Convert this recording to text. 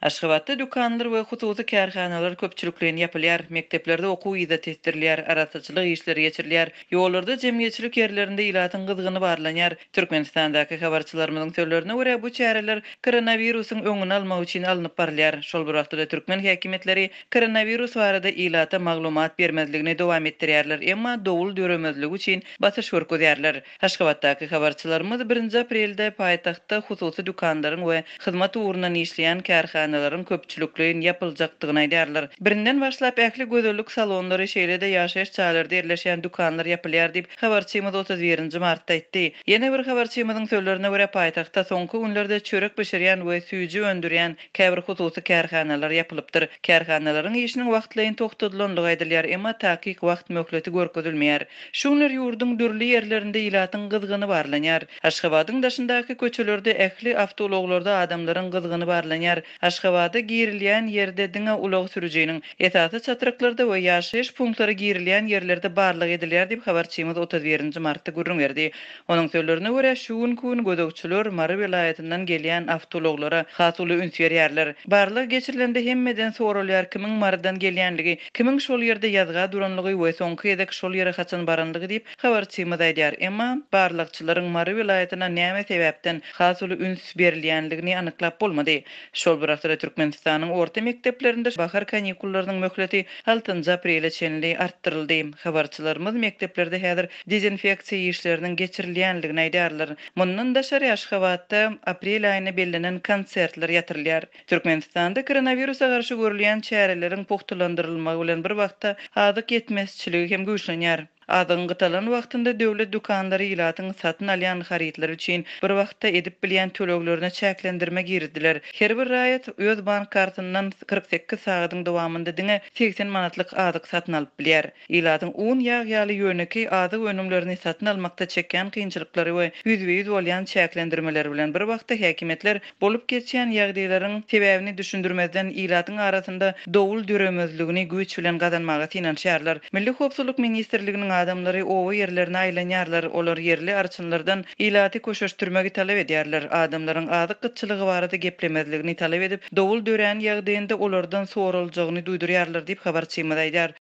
Aşgabatda dükanlar we hususy kärhanalar köpçülikleýin ýapylýar, mekdeplerde okuw yza tesdirilýär, arassaçylyk işleri geçirilýär, ýollarda, jemgyýetçilik ýerlerinde ilatyň gyzgyny barlanýar. Türkmenistandaky habarçylarymyzyň sözlerine görä, bu çäreler koronawirusyň öňüni almak üçin alnyp barylýar. Şol bir wagtda-da türkmen häkimiýetleri koronawirus barada ilata maglumat bermezligini dowam etdirýärler, emma dowul döremezligi üçin basyş görkezýärler. Aşgabatdaky habarçylarymyz birinji aprelde paýtagtda hususy dükanlaryň we hyzmat ugrundan işleýän kärhanalaryň köpçülikleýin ýapyljakdygyny aýdýarlar. Birinden başlap ähli gözellik salonlary, şeýle-de ýaşaýyş jaýlarda ýerleşýän dükanlar ýapylýar diýip, habarçymyz 31 nji martda aýtdy. Ýene bir habarçymyzyň sözlerine görä, paýtagtda soňky günlerde çörek bişirýän we süýji öndürýän käbir hususy kärhanalar ýapylypdyr. Kärhanalaryň işiniň wagtlaýyn togtadylandygy aýdylýar, emma takyk wagt möhleti görkezilmeýär. Şu günler ýurduň dürli ýerlerinde ilatyň gyzgyny barlanýar. Aşgabadyň daşyndaky köçelerde ähli awtoulaglarda adamlaryň gyzgyny barlanýar. Aşgabada girilýän ýerde diňe ulag sürüjiniň, esasy çatryklarda we ýaşaýyş punktlara girilýän ýerlerde barlag edilýär diýip, habarçymyz 31 nji martda gürrüň berdi. Onuň sözlerine görä, şu günki gün gözegçiler Mary welaýatyndan gelýän awtoulaglara has uly üns berýärler. Barlag geçirilende hemmeden soralýar kimiň Marydan gelýänligi, kimiň şol ýerde ýazga duranlygy we soňky gezek şol ýere haçan baranlygy diýip, habarçymyz aýdýar. Emma barlagçylaryň Mary welaýatyna näme sebäpden has uly üns berilýänligini anyklap bolmady. Şol bir wagtda Türkmenistanyň orta mekdeplerinde bahar kanikullarynyň möhleti altynjy aprele çenli artdyryldy. Habarçylarymyz mekdeplerde häzir dezinfeksiýa işleriniň geçirilýändigini aýdýarlar. Mundan daşary, Aşgabatda aprel aýyna bellenen konsertler ýatyrylýar. Türkmenistanda koronawirusa garşy görülýän çäreleriň pugtalandyrylmagy bilen bir wagtda azyk ýetmezçiligi hem güýçlenýär. Azygyň gytalan wagtynda döwlet dükanlary ilatyň satyn alýan harytlary üçin bir wagtda edip bilýän töleglerine çäklendirme girizdiler. Her bir raýat öz bank kartyndan 48 sagadyň dowamynda diňe 80 manatlyk azyk satyn alyp bilýär. Ilatyň un, ýag ýaly ýönekeý azyk önümlerini satyn almakda çekýän kynçylyklary we ýüzbe-ýüz bolýan çäklendirmeleri bilen bir wagtda häkimiýetler bolup geçýän ýagdaýlaryň sebäbini düşündirmezden ilatyň arasynda dowul döremezligini güýç bilen gazanmaga synanyşýarlar. Milli howpsuzlyk ministrliginiň adamlary oba ýerlerine aýlanýarlar, olar ýerli arçynlardan ilaty köşeşdirmegi talap edýärler, adamlaryň azyk gytçylygy barada geplemezligini talap edip, dowul dörän ýagdaýynda olardan soraljagyny duýdurýarlar diýip, habarçymyz aýdýar.